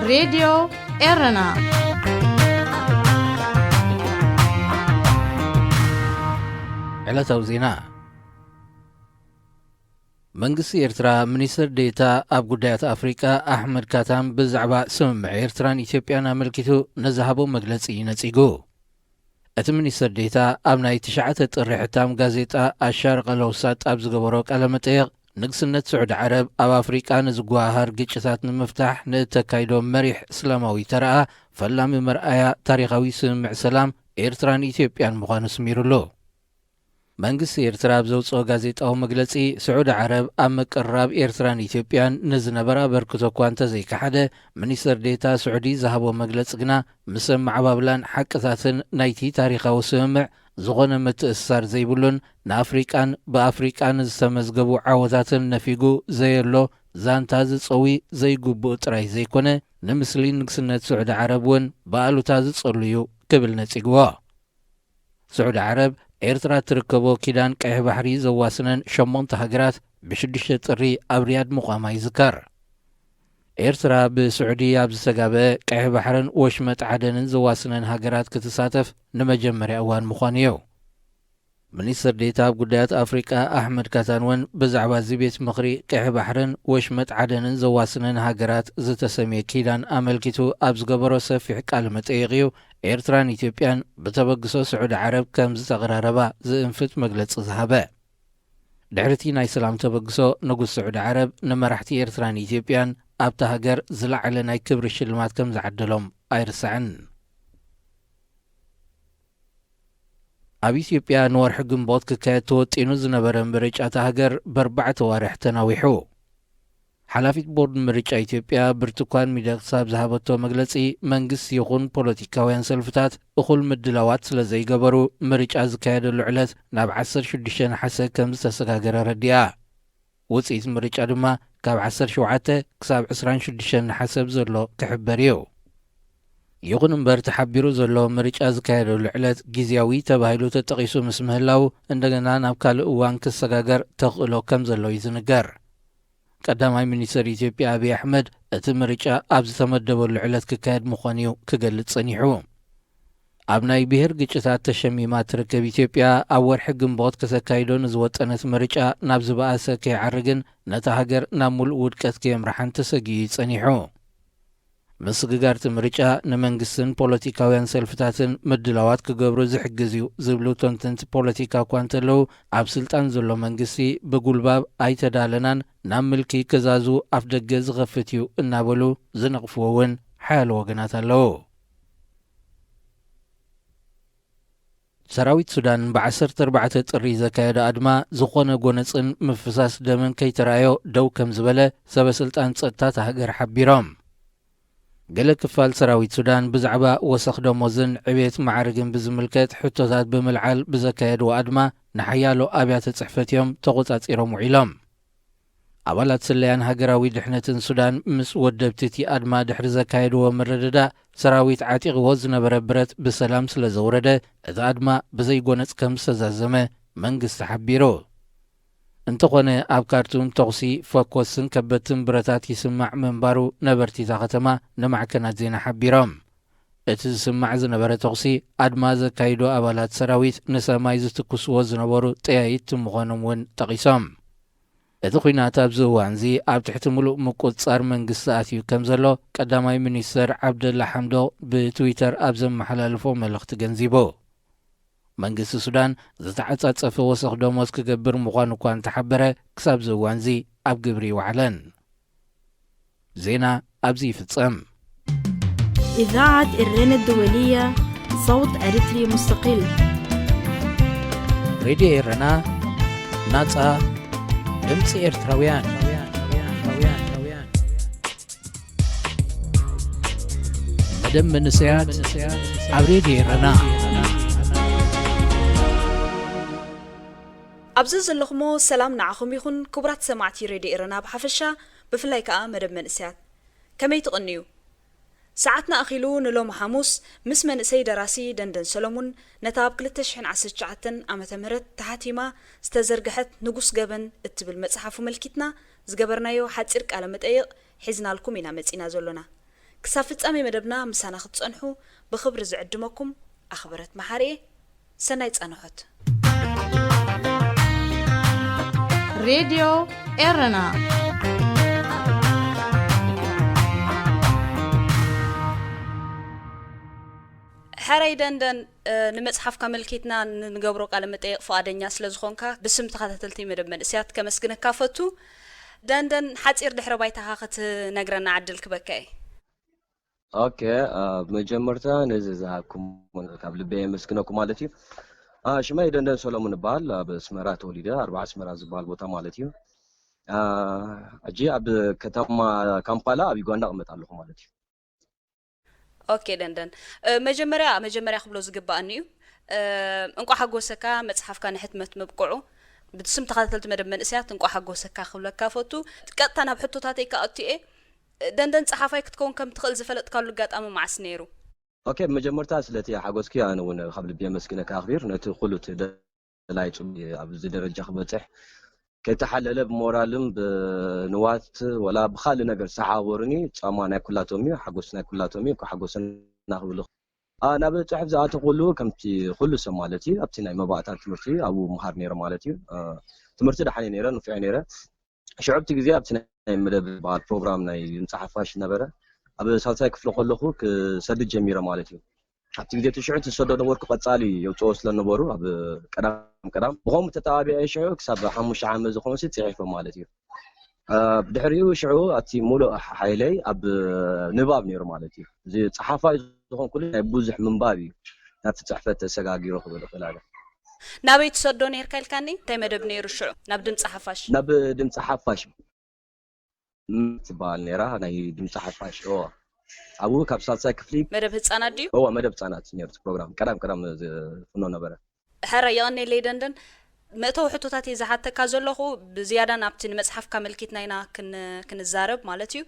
ሬድዮ ኤረና። ዕለታዊ ዜና። መንግስቲ ኤርትራ፣ ሚኒስትር ዴታ ኣብ ጉዳያት ኣፍሪቃ ኣሕመድ ካታን ብዛዕባ ስምምዕ ኤርትራን ኢትዮጵያን ኣመልኪቱ ንዝሃቦ መግለጺ ነጺጉ። እቲ ሚኒስትር ዴታ ኣብ ናይ ትሽዓተ ጥሪ ሕታም ጋዜጣ ኣሻርቕ ኣልኣውሳጥ ኣብ ዝገበሮ ቃለ መጠይቕ፣ ንግስነት ስዑዲ ዓረብ ኣብ ኣፍሪቃ ንዝጓሃር ግጭታት ንምፍታሕ ንእተካይዶ መሪሕ እስላማዊ ተረኣ ፈላሚ መርኣያ ታሪኻዊ ስምምዕ ሰላም ኤርትራን ኢትዮጵያን ምዃኑ ኣስሚሩሉ። መንግስቲ ኤርትራ ኣብ ዘውጽኦ ጋዜጣዊ መግለጺ፣ ስዑዲ ዓረብ ኣብ ምቅርራብ ኤርትራን ኢትዮጵያን ንዝነበራ ኣበርክቶ እኳ እንተዘይከሓደ፣ ሚኒስትር ዴታ ስዑዲ ዝሃቦ መግለጺ ግና፣ ምስ ኣመዓባብላን ሓቅታትን ናይቲ ታሪኻዊ ስምምዕ ዝኾነ ምትእስሳር ዘይብሉን፣ ንኣፍሪቃን ብኣፍሪቃ ንዝተመዝገቡ ዓወታትን ነፊጉ ዘየሎ ዛንታ ዝጸዊ ዘይግቡእ ጥራይ ዘይኮነ፣ ንምስሊ ንግስነት ስዑዲ ዓረብ እውን ብኣሉታ ዝጸሉ እዩ ክብል ነጺግዎ። ስዑዲ ዓረብ፣ ኤርትራ እትርከቦ ኪዳን ቀይሕ ባሕሪ ዘዋስነን ሸሞንተ ሃገራት ብሽዱሽተ ጥሪ ኣብ ሪያድ ምቋማ ይዝከር። ኤርትራ ብስዑዲ ኣብ ዝተጋበአ ቀይሕ ባሕርን ወሽመጥ ዓደንን ዘዋስነን ሃገራት ክትሳተፍ ንመጀመርያ እዋን ምዃኑ እዩ። ሚኒስትር ዴታ ኣብ ጉዳያት ኣፍሪቃ ኣሕመድ ካታን እውን ብዛዕባ እዚ ቤት ምኽሪ ቀይሕ ባሕርን ወሽመጥ ዓደንን ዘዋስነን ሃገራት ዝተሰምየ ኪዳን ኣመልኪቱ ኣብ ዝገበሮ ሰፊሕ ቃለ መጠይቕ እዩ፣ ኤርትራን ኢትዮጵያን ብተበግሶ ስዑዲ ዓረብ ከም ዝተቐራረባ ዝእንፍት መግለጺ ዝሃበ። ድሕሪ እቲ ናይ ሰላም ተበግሶ፣ ንጉስ ስዑዲ ዓረብ ንመራሕቲ ኤርትራን ኢትዮጵያን ኣብታ ሃገር ዝለዓለ ናይ ክብሪ ሽልማት ከም ዝዓደሎም ኣይርሳዕን። ኣብ ኢትዮጵያ ንወርሒ ግንቦት ክካየድ ተወጢኑ ዝነበረ ምርጫ እታ ሃገር ብኣርባዕተ ኣዋርሕ ተናዊሑ። ሓላፊት ቦርድ ምርጫ ኢትዮጵያ ብርቱካን ሚደቅሳ ኣብ ዝሃበቶ መግለጺ፣ መንግስቲ ይኹን ፖለቲካውያን ሰልፍታት እኹል ምድላዋት ስለ ዘይገበሩ፣ ምርጫ ዝካየደሉ ዕለት ናብ ዓሰርተ ሽዱሽተ ነሓሰ ከም ዝተሰጋገረ ኣረዲኣ። ውጽኢት ምርጫ ድማ ካብ ዓሰርተ ሸውዓተ ክሳብ ዕስራን ሽዱሽተን ነሓሰ ኣብ ዘሎ ክሕበር እዩ። ይኹን እምበር፣ ተሓቢሩ ዘሎ ምርጫ ዝካየደሉ ዕለት ግዝያዊ ተባሂሉ ተጠቒሱ ምስ ምህላዉ፣ እንደገና ናብ ካልእ እዋን ክሰጋገር ተኽእሎ ከም ዘሎ እዩ ዝንገር። ቀዳማይ ሚኒስትር ኢትዮጵያ ኣብይ ኣሕመድ፣ እቲ ምርጫ ኣብ ዝተመደበሉ ዕለት ክካየድ ምዃኑ እዩ ክገልጽ ጸኒሑ። ኣብ ናይ ብሄር ግጭታት ተሸሚማ ትርከብ ኢትዮጵያ፣ ኣብ ወርሒ ግንቦት ከተካይዶ ንዝወጠነት ምርጫ ናብ ዝበኣሰ ከይዓርግን ነታ ሃገር ናብ ምሉእ ውድቀት ከየምርሓን ተሰጊኡ እዩ ጸኒሑ። ምስግጋር እቲ ምርጫ ንመንግስትን ፖለቲካውያን ሰልፍታትን ምድላዋት ክገብሩ ዝሕግዝ እዩ ዝብሉ ተንተንቲ ፖለቲካ እኳ እንተለዉ፣ ኣብ ስልጣን ዘሎ መንግስቲ ብጉልባብ ኣይተዳለናን፣ ናብ ምልኪ ክዛዙ ኣፍደገ ዝኸፍት እዩ እናበሉ ዝነቕፍዎ እውን ሓያሎ ወገናት ኣለዉ። ሰራዊት ሱዳን ብዓሰርተ ኣርባዕተ ጥሪ ዘካየዶ ኣድማ፣ ዝኾነ ጎነጽን ምፍሳስ ደምን ከይተራእዮ ደው ከም ዝበለ ሰበ ስልጣን ጸጥታ እታ ሃገር ሓቢሮም። ገለ ክፋል ሰራዊት ሱዳን ብዛዕባ ወሰኽ ደሞዝን ዕብየት ማዕርግን ብዝምልከት ሕቶታት ብምልዓል ብዘካየድዎ ኣድማ፣ ንሓያሎ ኣብያተ ጽሕፈት እዮም ተቖጻጺሮም ውዒሎም። ኣባላት ስለያን ሃገራዊ ድሕነትን ሱዳን፣ ምስ ወደብቲ እቲ ኣድማ ድሕሪ ዘካየድዎ ምርድዳእ፣ ሰራዊት ዓጢቕዎ ዝነበረ ብረት ብሰላም ስለ ዘውረደ፣ እቲ ኣድማ ብዘይ ጎነጽ ከም ዝተዛዘመ መንግስቲ ሓቢሩ። እንተኾነ፣ ኣብ ካርቱም ተኹሲ፣ ፈኮስን ከበድትን ብረታት ይስማዕ ምንባሩ ነበርቲ እታ ከተማ ንማዕከናት ዜና ሓቢሮም። እቲ ዝስማዕ ዝነበረ ተኹሲ፣ ኣድማ ዘካይዱ ኣባላት ሰራዊት ንሰማይ ዝትኩስዎ ዝነበሩ ጠያይት ምዃኖም እውን ጠቒሶም። እቲ ኲናት ኣብዚ እዋንዚ ኣብ ትሕቲ ምሉእ ምቁጽጻር መንግስቲ ኣትዩ ከም ዘሎ ቀዳማይ ሚኒስተር ዓብደላ ሓምዶክ ብትዊተር ኣብ ዘመሓላለፎ መልእኽቲ ገንዚቡ። መንግስቲ ሱዳን ዝተዓጻጸፈ ወሰኽ ደሞዝ ክገብር ምዃኑ እኳ እንተሓበረ፣ ክሳብዚ እዋንዚ ኣብ ግብሪ ይወዓለን። ዜና ኣብዚ ይፍጸም። إذاعة إرينا الدولية، صوت أريتري مستقل. ሬድዮ ኤረና፣ ናጻ ድምጺ ኤርትራውያን። መደብ መንእሰያት ኣብ ሬድዮ ኤረና። ኣብዚ ዘለኹሞ ሰላም ንዓኹም ይኹን፣ ክቡራት ሰማዕቲ ሬድዮ ኤረና ብሓፈሻ፣ ብፍላይ ከኣ መደብ መንእሰያት። ከመይ ትቕንዩ? ሰዓትና ኣኺሉ ንሎሚ ሓሙስ ምስ መንእሰይ ደራሲ ደንደን ሰለሙን፣ ነታ ኣብ ክልተ ሽሕን ዓሰርተ ትሽዓተን ዓመተ ምህረት ተሓቲማ ዝተዘርግሐት ንጉስ ገበን እትብል መጽሓፉ መልኪትና ዝገበርናዮ ሓጺር ቃለ መጠይቕ ሒዝናልኩም ኢና መጺና ዘሎና። ክሳብ ፍጻሜ መደብና ምሳና ክትጸንሑ ብኽብሪ ዝዕድመኩም ኣኽብረት መሓርየ። ሰናይ ጻንሖት። ሬድዮ ኤረና። ሕራይ ደንደን፣ ንመጽሓፍካ ኣመልኪትና ንገብሮ ቃለ መጠይቕ ፍቓደኛ ስለ ዝኾንካ ብስም ተኸታተልቲ መደብ መንእሰያት ከመስግነካ ፈቱ። ደንደን፣ ሓጺር ድሕረ ባይታኻ ክትነግረና ዕድል ክበካ እየ። ኦኬ፣ ብመጀመርታ ነዚ ዝሃብኩም ካብ ልበይ የመስግነኩም ማለት እዩ። ሽመይ ደንደን ሰሎሙን እበሃል። ኣብ ኣስመራ ተወሊደ፣ ኣርባዓ ኣስመራ ዝበሃል ቦታ ማለት እዩ። ሕጂ ኣብ ከተማ ካምፓላ ኣብ ዩጋንዳ እቕመጥ ኣለኹ ማለት እዩ። ኦኬ ደንደን፣ መጀመርያ መጀመርያ ክብሎ ዝግባኣኒ እዩ። እንቋዕ ሓጎሰካ መጽሓፍካ ንሕትመት ምብቅዑ። ብስም ተኸታተልቲ መደብ መንእሰያት እንቋዕ ሓጎሰካ ክብለካ ፈቱ። ቀጥታ ናብ ሕቶታተይ ክኣቱ እየ። ደንደን ጸሓፋይ ክትከውን ከም ትኽእል ዝፈለጥካሉ ኣጋጣሚ መዓስ ነይሩ? ኦኬ፣ ብመጀመርታ ስለቲ ሓጎስኪ ኣነ እውን ካብ ልቢ የመስግነካ ኣኽቢር። ነቲ ኩሉ እቲ ደላይ ጽቡቅ ኣብዚ ደረጃ ክበጽሕ ከይተሓለለ ብሞራልን ብንዋት ወላ ብኻልእ ነገር ዝተሓባበሩኒ ጻማ ናይ ኩላቶም እዩ፣ ሓጎስ ናይ ኩላቶም እዩ። እንኳዕ ሓጎሰና ክብል እኽ-፣ ኣ፣ ናብ ጽሑፍ ዝኣተኹሉ ከምቲ ኩሉ ሰብ ማለት እዩ ኣብቲ ናይ መባእታን ትምህርቲ ኣብኡ ምሃር ነይረ ማለት እዩ። እ፣ ትምህርቲ ደሓን እየ ነይረ፣ ንፉዕ እየ ነይረ። ሽዑ ኣብቲ ግዜ ኣብቲ ናይ መደብ ዝበሃል ፕሮግራም ናይ ድምፂ ሓፋሽ ነበረ። ኣብ ሳልሳይ ክፍሊ ከለኹ ክሰድድ ጀሚረ ማለት እዩ። ኣብቲ ግዜ እቲ ሽዑ እቲ ዝሰዶ ነበርኩ ቀፃሊ የውፅኦ ስለ ነበሩ ኣብ ቀዳም ቀዳም ብኸምኡ ተተባቢዐ ሽዑ ክሳብ ሓሙሽተ ዓመት ዝኾኑ ሲ ፅሒፈ ማለት እዩ። እ፣ ብድሕሪኡ ሽዑ ኣብቲ ሙሉእ ሓይለይ ኣብ ንባብ ነይሩ ማለት እዩ። እዚ ፀሓፋይ ዝኾንኩሉ ናይ ብዙሕ ምንባብ እዩ ናብቲ ፅሕፈት ተሰጋጊሮ ክብል እኽእል ኣነ። ናበይ ትሰዶ ነይርካ ኢልካኒ? እንታይ መደብ ነይሩ ሽዑ ናብ ድምፂ ሓፋሽ? ናብ ድምፂ ሓፋሽ ም-፣ ትበሃል ነይራ፣ ናይ ድምፂ ሓፋሽ። እዎ፣ ኣብኡ ካብ ሳልሳይ ክፍሊ። መደብ ህፃናት ድዩ? እዎ፣ መደብ ህፃናት ነይሩ እቲ ፕሮግራም፣ ቀዳም ቀዳም ዝፍኖ ነበረ። ሕረ፣ የቐኔለይ ደንደን። መእተዊ ሕቶታት እየ ዝሓተካ ዘለኹ፣ ብዝያዳ ናብቲ ንመጽሓፍካ ኣመልኪትና ኢና ክን-፣ ክንዛረብ ማለት እዩ።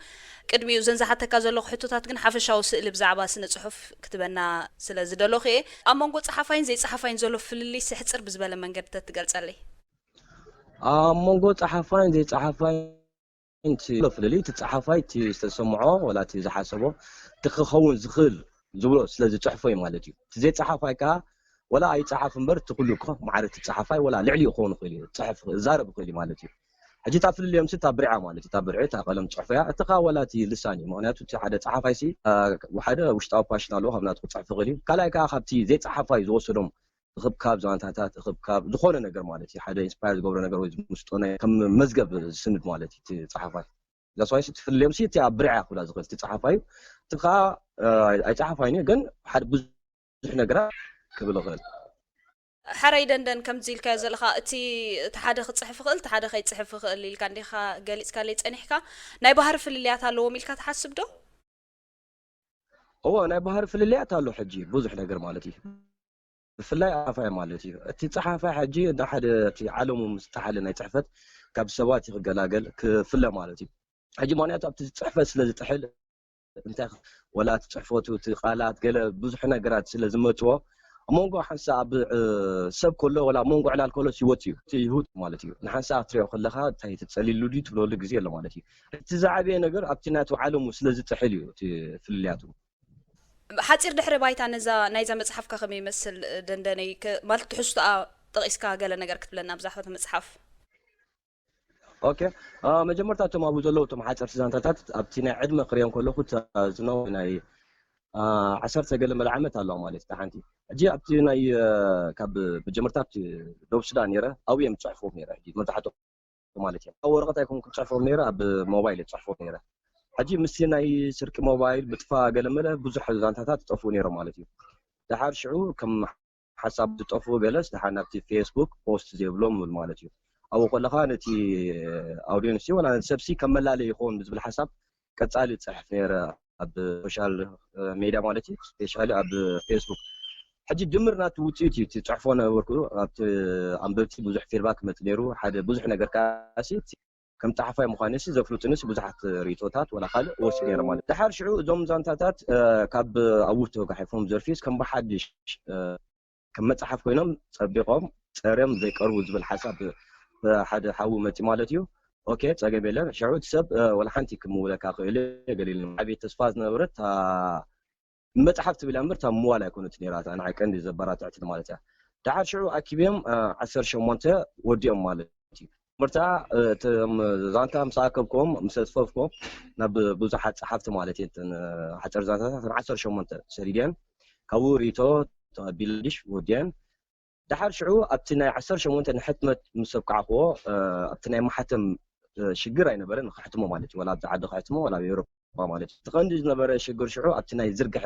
ቅድሚኡ እዘን ዝሓተካ ዘለኹ ሕቶታት ግን ሓፈሻዊ ስእሊ ብዛዕባ ስነ ጽሑፍ ክትበና ስለ ዝደለኹ እየ። ኣብ መንጎ ጸሓፋይን ዘይጸሓፋይን ዘሎ ፍልልይ ስሕጽር ብዝበለ መንገዲ ተትገልጸለይ። ኣብ መንጎ ጸሓፋይን ዘይጸሓፋይን እቲ ዘሎ ፍልልይ፣ እቲ ጸሓፋይ እቲ ዝተሰምዖ ወላ እቲ ዝሓሰቦ፣ እቲ ክኸውን ዝኽእል ዝብሎ ስለ ዝጽሕፎ እዩ ማለት እዩ። እቲ ዘይጸሓፋይ ከኣ ወላ ኣይጸሓፍ እምበር፣ እቲ ኩሉ እኮ ማዕረ እቲ ጸሓፋይ ወላ ልዕሊኡ ክኸውን ይኽእል እዩ። ዝጽሕፍ፣ ዝዛረብ ይኽእል እዩ ማለት እዩ። ሕጂ እታ ፍልልዮም ሲ እታ ብርዓ ማለት እዩ። እታ ብርዒ፣ እታ ቀለም ትጽሕፎ እያ። እቲ ከኣ ወላ እቲ ልሳን እዩ። ምኽንያቱ እቲ ሓደ ጸሓፋይ ሲ፣ እ፣ ሓደ ውሽጣዊ ፓሽን ኣለዎ፣ ካብ ናቱ ክጽሕፍ ይኽእል እዩ። ካልኣይ ከኣ ካብቲ ዘይጸሓፋይ ዝወሰዶም እኽብካብ ዛንታታት፣ እኽብካብ ዝኾነ ነገር ማለት እዩ። ሓደ ኢንስፓየር ዝገብሮ ነገር ወይ ዝምስጦ ናይ ከም መዝገብ ዝስንድ ማለት እዩ እቲ ጸሓፋይ። ዛስዋይስ እቲ ፍልልዮም ሲ እቲ ኣብ ብርዓ ክብላ ዝኽእል እቲ ጸሓፋይ እዩ። እቲ ከኣ፣ እ፣ ኣይጸሓፋይን እዩ፣ ግን ሓደ ብዙሕ ነገራት ክብል ይኽእል። ሕራይ ደንደን፣ ከምዚ ኢልካዮ ዘለኻ፣ እቲ፣ እቲ ሓደ ክጽሕፍ ይኽእል፣ እቲ ሓደ ከይጽሕፍ ይኽእል ኢልካ እንዲኻ ገሊጽካለይ ጸኒሕካ። ናይ ባህሪ ፍልልያት ኣለዎም ኢልካ ትሓስብ ዶ? እዎ፣ ናይ ባህሪ ፍልልያት ኣሎ። ሕጂ ብዙሕ ነገር ማለት እዩ። ብፍላይ ጸሓፋይ ማለት እዩ። እቲ ጸሓፋይ ሕጂ እንዳ ሓደ እቲ ዓለሙ ምስ ጠሓለ ናይ ጽሕፈት ካብ ሰባት እዩ ክገላገል ክፍለ ማለት እዩ። ሕጂ ምኽንያቱ ኣብቲ ጽሕፈት ስለ ዝጥሕል እንታይ ኽ-፣ ወላ እቲ ጽሕፈቱ፣ እቲ ቃላት፣ ገለ ብዙሕ ነገራት ስለ ዝመጽዎ፣ ኣብ መንጎ ሓንሳእ ኣብ፣ እ፣ ሰብ ከሎ፣ ወላ ኣብ መንጎ ዕላል ከሎ ህይወት እዩ። እቲ ህይወት ማለት እዩ። ንሓንሳእ ክትሪኦ ከለኻ እንታይ ተጸሊሉ ድዩ ትብለሉ ግዜ ኣሎ ማለት እዩ። እቲ ዝዓበየ ነገር ኣብቲ ናቱ ዓለሙ ስለ ዝጥሕል እዩ እቲ ፍልልያቱ። ሓጺር ድሕረ ባይታ ነዛ፣ ናይዛ መጽሓፍካ ከመይ ይመስል ደንደነይ? ከ-፣ ማለት ትሕዝቶኣ ጠቒስካ ገለ ነገር ክትብለና ብዛዕባ እታ መጽሓፍ? ኦኬ። አ፣ መጀመርታ እቶም ኣብኡ ዘለዉ እቶም ሓጸርቲ ዛንታታት ኣብቲ ናይ ዕድመ ክርእዮም ከለኹ እታ ዝነው ናይ፣ አ፣ ዓሰርተ ገለ መለ ዓመት ኣለዋ ማለት እታ ሓንቲ። ሕጂ ኣብቲ ናይ፣ አ፣ ካብ መጀመርታ ኣብቲ ደቡብ ሱዳን ነይረ፣ ኣብኡ እዮም ዝጽሕፉ ነይረ። ሕጂ መብዛሕትኦም ማለት እዮም። ኣብ ወረቐት ኣይኮንኩን ዝጽሕፎም ነይረ፣ ኣብ ሞባይል እየ ዝጽሕፎም ነይረ። ሕጂ ምስቲ ናይ ስርቂ ሞባይል፣ ብጥፋ ገለ መለ ብዙሕ ዛንታታት ይጠፍኡ ነይሮም ማለት እዩ። ደሓር ሽዑ ከም ሓሳብ ዝጠፍኡ ገለስ ደሓር ናብቲ ፌስቡክ ፖስት ዘይብሎም ይብል ማለት እዩ። ኣብኡ ከለኻ ነቲ ኣውድየንስ ወላ ነቲ ሰብሲ ከም መላለይ ይኸውን ብዝብል ሓሳብ ቀጻሊ ዝጽሕፍ ነይረ ኣብ ሶሻል፣ እ፣ ሜድያ ማለት እዩ፣ ስፔሻሊ ኣብ ፌስቡክ። ሕጂ ድምር ናቲ ውጽኢት እዩ፣ እቲ ጽሕፎ ነበርኩ፣ ኣብቲ ኣንበብቲ ብዙሕ ፊድባክ ክመጽእ ነይሩ፣ ሓደ ብዙሕ ነገር ከኣሲ፣ ከም ጸሓፋይ ምዃነሲ ዘፍልጡንሲ ብዙሓት ርእይቶታት ወላ ካልእ ወስድ ነይረ ማለት እዩ። ደሓር ሽዑ እዞም ዛንታታት፣ እ፣ ካብ ኣውርቶ ጋሒፎም ዘርፊስ ከም ብሓድሽ፣ እ፣ ከም መጽሓፍ ኮይኖም ጸቢቖም ጸርዮም ዘይቀርቡ ዝብል ሓሳብ ብ-፣ ሓደ ሓዊ መጺ ማለት እዩ። ኦኬ፣ ጸገም የለን። ሽዑ እቲ ሰብ፣ እ፣ ወላ ሓንቲ ክምውለካ ክእል እየ፣ ገለ ኢሉ። ዓብይ ተስፋ ዝነበረት፣ እታ መጽሓፍ ትብል እያ እምበር፣ እታ ምዋል ኣይኮነትን ነይራ፣ እታ ንዓይ ቀንዲ ዘበራትዕትን ማለት እያ። ደሓር ሽዑ ኣኪብዮም፣ እ፣ ዓሰርተ ሸሞንተ ወዲኦም ማለት እዩ። ምርታ፣ እ፣ እቶም ዛንታ ምስ ኣከብኩም፣ ምስ ኣጽፈፍኩም፣ ናብ ብዙሓት ጸሓፍቲ ማለት እዩ፣ እተን፣ እ፣ ሓጸር ዛንታታት፣ እተን ዓሰርተ ሸሞንተ ሰዲደን፣ ካብኡ ርእይቶ ተቐቢለ ድሽ ወዲአን። ደሓር ሽዑ ኣብቲ ናይ ዓሰርተ ሸሞንተ ንሕትመት ምስ ኣብቃዕክዎ፣ እ፣ ኣብቲ ናይ ማሕተም፣ እ፣ ሽግር ኣይነበረን፣ ንኸሕትሞ ማለት እዩ። ወላ ኣብዚ ዓዲ ከሕትሞ፣ ወላ ኣብ ኤውሮጳ ማለት እዩ። እቲ ቀንዲ ዝነበረ ሽግር ሽዑ ኣብቲ ናይ ዝርግሐ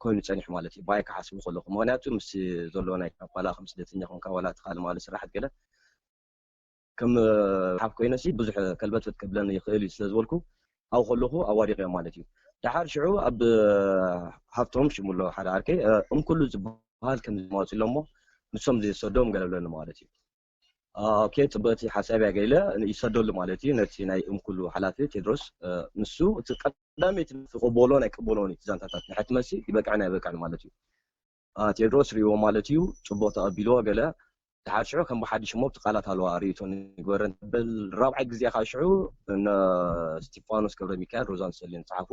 ኮይኑ ጸኒሑ ማለት እዩ። ብኣይ ክሓስቡ ከለኹ፣ ምኽንያቱ ምስ ዘሎ ናይ ካምፓላ ከም ስደተኛ ኮንካ፣ ወላ እቲ ካልእ ማለት ስራሓት ገለ ከም ሓፍ ኮይነሲ ብዙሕ ከልበትበት ከብለኒ ይኽእል እዩ ስለ ዝበልኩ፣ ኣብኡ ከለኹ ኣዋዲቐዮ ማለት እዩ። ደሓር ሽዑ ኣብ ሃፍቶም ሽሙ ኣሎ ሓደ ዓርከይ፣ እ፣ እምኩሉ ዝበሃል ከም ዝመፁ ኢሎሞ፣ ንሶም ዝሰዶም ገለብለኒ ማለት እዩ። አ፣ ኦኬ፣ ጽቡቅ፣ እቲ ሓሳብ ያገይለ ይሰደሉ ማለት እዩ። ነቲ ናይ እምኩሉ ሓላፊ ቴድሮስ፣ እ፣ ንሱ እቲ ቀዳመይቲ ዝቅበሎ ናይ ቅበሎን እዩ። እቲ ዛንታታት ንሕትመሲ ይበቅዕን ኣይበቅዕን ማለት እዩ። አ፣ ቴድሮስ ሪእዎ ማለት እዩ። ጽቡቅ ተቐቢልዎ ገለ። ደሓር ሽዑ ከም ብሓድሽ እሞ ብቲ ቃላት ኣለዋ ርእይቶ ንግበረን ትብል። ራብዓይ ግዜ ከዓ ሽዑ እነ ስቲፋኖስ ገብረ ሚካኤል፣ ሮዛን ሰሌን ጸሓፉ።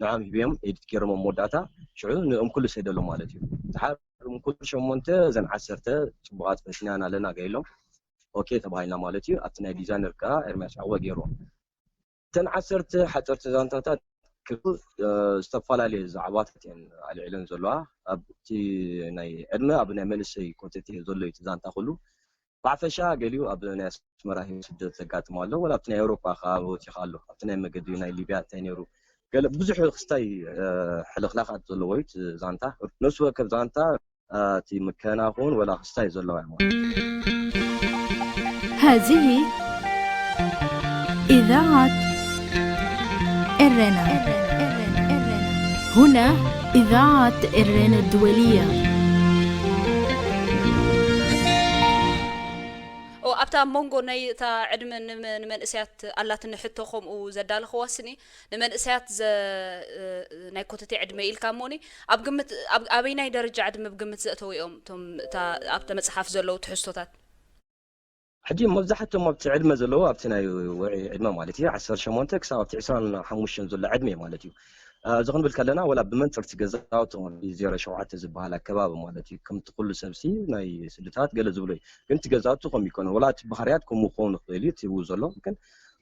ንዖም ሂብዮም ኤዲት ገይሮም ኣብ መወዳእታ ሽዑ ንእምኩሉ ሰደሉ ማለት እዩ። ደሓር እምኩሉ ሸሞንተ እዘን ዓሰርተ ጽቡቓት ፈሲናና ኣለና ገይሎም። ኦኬ ተባሂልና ማለት እዩ። ኣብቲ ናይ ዲዛይነር ከዓ ኤርምያስ ዓወ ገይርዎ። እተን ዓሰርተ ሓፀርቲ ዛንታታት ክብል፣ እ፣ ዝተፈላለየ ዛዕባታት እየን ኣልዒለን ዘለዋ። ኣብቲ ናይ ዕድመ፣ ኣብ ናይ መንእሰይ ኮተቴ ዘሎ እዩ እቲ ዛንታ ኩሉ። ብሓፈሻ ገሊኡ ኣብ ናይ ኣስመራ ህይወት ስደት ዘጋጥም ኣሎ፣ ወላ ኣብቲ ናይ ኤውሮጳ ከባቢ ወፂኻ ኣሎ። ኣብቲ ናይ መገዲ ናይ ሊብያ እንታይ ነይሩ፣ ገለ ብዙሕ ክስታይ፣ እ፣ ሕልኽላኻት ዘለዎ እዩ እቲ ዛንታ። ነፍሲ ወከፍ ዛንታ፣ እ፣ እቲ ምከና ክውን ወላ ክስታይ ዘለዋ እያ ማለት እዩ። هذه إذاعة إرنا. هنا إذاعة إرنا الدولية. ኦ ኣብታ ኣብ መንጎ ናይ እታ ዕድመ ንመ- ንመንእሰያት ኣላትኒ ሕቶ ከምኡ ዘዳለኽዋ ስኒ ንመንእሰያት ዘ- ናይ ኮተቴ ዕድመ ኢልካ እሞኒ ኣብ ግምት ኣብ- ኣበይናይ ደረጃ ዕድመ ብግምት ዘእተው እዮም እቶም እታ ኣብቲ መፅሓፍ ዘለዉ ትሕዝቶታት? ሕጂ መብዛሕትኦም ኣብቲ ዕድመ ዘለዉ ኣብቲ ናይ ውዒ ዕድመ ማለት እዩ ዓሰርተ ሸሞንተ ክሳብ ኣብቲ ዕስራን ሓሙሽተን ዘሎ ዕድመ ማለት እዩ። እ፣ እዚ ክንብል ከለና ወላ ብመንፅር እቲ ገዛውቶም ዜሮ ሸውዓተ ዝበሃል ኣከባቢ ማለት እዩ። ከምቲ ኩሉ ሰብሲ ናይ ስድታት ገለ ዝብሎ እዩ። ግን እቲ ገዛውቲ ከምኡ ይኮነ። ወላ እቲ ባህርያት ከምኡ ክኸውን ይኽእል እዩ እቲ ብኡ ዘሎ። ግን